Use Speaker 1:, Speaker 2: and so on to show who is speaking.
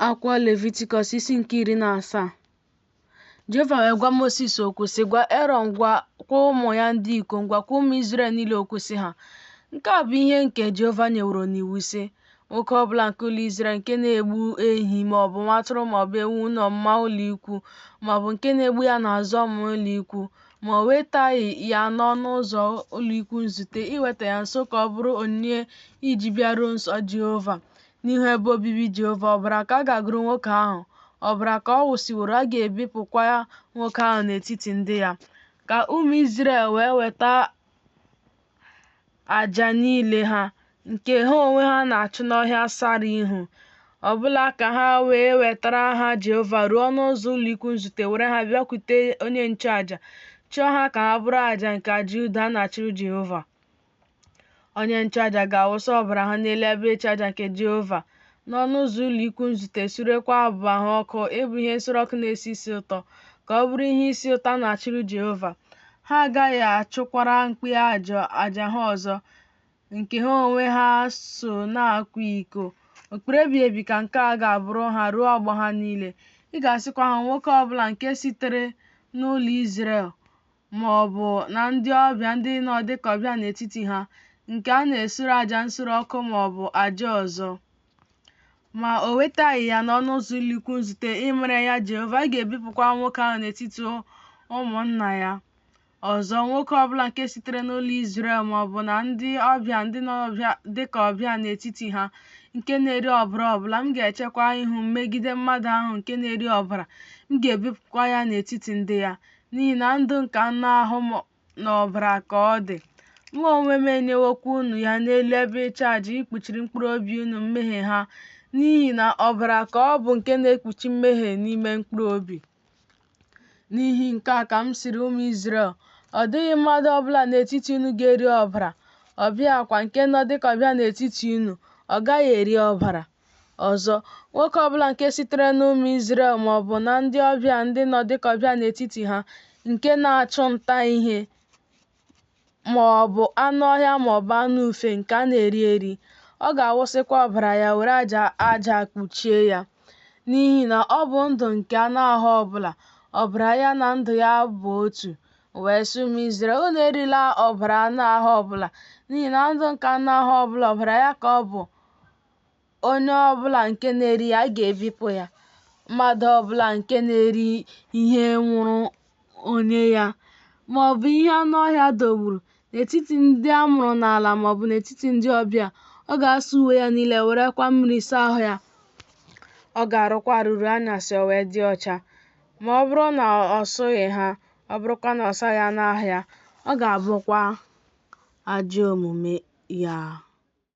Speaker 1: Akwụkwọ Levitikọs isi nke 17. Jehova wee gwa Mosis okwu, sị, Gwa Erọn, gwakwa ụmụ ya ndị ikom, gwakwa ụmụ Izrel niile okwu, sị ha, Nke a bụ ihe nke Jehova nyeworo n'iwu, sị, Nwoke ọ bụla nke ụlọ Izrel nke na-egbu ehi ma ọ bụ nwa atụrụ ma ọ bụ ewu n'ọmụma ụlọikwuu ma ọ bụ nke na-egbu ya n'azụ ọmụma ụlọikwuu, ma o wetaghị ya n'ọnụ ụzọ ụlọikwuu nzute iweta ya nso ka ọ bụrụ onyinye iji bịaruo nso Jehova, n'ihu ebe obibi Jehova, ọbara ka a ga-agụrụ nwoke ahụ, ọbara ka ọ wụsịworo, a ga-ebipụkwa nwoke ahụ n'etiti ndị ya. Ka ụmụ Izrel wee weta aja niile ha, nke ha onwe ha na-achụ n'ọhịa sara ihu, ọbụla ka ha wee wetara ha Jehova ruo ọnụ ụzọ ụlọikwuu nzute, were ha bịakwute onye nchụaja, chụọ ha ka ha bụrụ aja nke aja udo a na-achụrụ Jehova. Onye nchụaja ga-awụsa ọbara ha n'elu ebe ịchụaja nke Jehova, n'ọnụ ụzọ ụlọikwuu nzute, surekwa abụba ha ọkụ ịbụ ihe nsure ọkụ na-esi isi ụtọ, ka ọ bụrụ ihe isi ụtọ a na-achụrụ Jehova. Ha agaghị achụkwara mkpi aja ha ọzọ, nke ha onwe ha so na-akwa iko. Ụkpụrụ ebighị ebi ka nke a ga-abụrụ ha ruo ọgbọ ha niile. Ị ga-asịkwa ha, Nwoke ọ bụla nke sitere n'ụlọ Izrel ma ọ bụ na ndị ọbịa ndị nọ dịka ọbịa n'etiti ha, nke a na-esure aja nsure ọkụ ma ọ bụ aja ọzọ, ma o wetaghị ya n'ọnụ ụzọ ụlọikwuu nzute ịmara ya Jehova, a ga-ebipụkwa nwoke ahụ n'etiti ụmụnna ya. Ọzọ, nwoke ọbụla nke sitere n'ụlọ Izrel ma ọ bụ na ndị ọbịa ndị nọ dịka ọbịa n'etiti ha, nke na-eri ọbara ọbụla, m ga-echekwa ihu m megide mmadụ ahụ nke na-eri ọbara, m ga-ebipụkwa ya n'etiti ndị ya. N'ihi na ndụ nke anụ ahụ n'ọbara ka ọ dị. Mụ onwe m enyewokwa unu ya n'elu ebe ịchụaja ikpuchiri mkpụrụ obi unu mmehie ha, n'ihi na ọbara ka ọ bụ nke na-ekpuchi mmehie n'ime mkpụrụ obi. N'ihi nke a ka m sịrị ụmụ Izrel, Ọ dịghị mmadụ ọbụla n'etiti unu ga-eri ọbara, ọbịa kwa nke nọ dịka ọbịa n'etiti unu, ọ gaghị eri ọbara. Ọzọ, nwoke ọbụla nke sitere n'ụmụ Izrel ma ọ bụ na ndị ọbịa ndị nọ dịka ọbịa n'etiti ha, nke na-achụ nta ihe, ma ọ bụ anụ ọhịa ma ọ bụ anụ ufe nke a na-eri eri, ọ ga-awụsịkwa ọbara ya were aja aja kpuchie ya. N'ihi na ọ bụ ndụ nke anụ ahụ ọbụla, ọbara ya na ndụ ya bụ otu. M wee sị ụmụ Izrel, Unu erila ọbara anụ ahụ ọbụla, n'ihi na ndụ nke anụ ahụ ọbụla, ọbara ya ka ọ bụ, onye ọbụla nke na-eri ya, a ga-ebipụ ya. Mmadụ ọbụla nke na-eri ihe nwụrụ onye ya, ma ọ bụ ihe anụ ọhịa dọgburu, n'etiti ndị a mụrụ n'ala ma ọ bụ n'etiti ndị ọbịa, ọ ga-asa uwe ya niile, werekwa mmiri saa ahụ ya. Ọ ga-arụkwa arụ ruo anyasị, o wee dị ọcha. Ma ọ bụrụ na ọ sụghị ha, ọ bụrụkwa na ọ saghị anụ ahụ ya, ọ ga-abụkwa ajọ omume ya.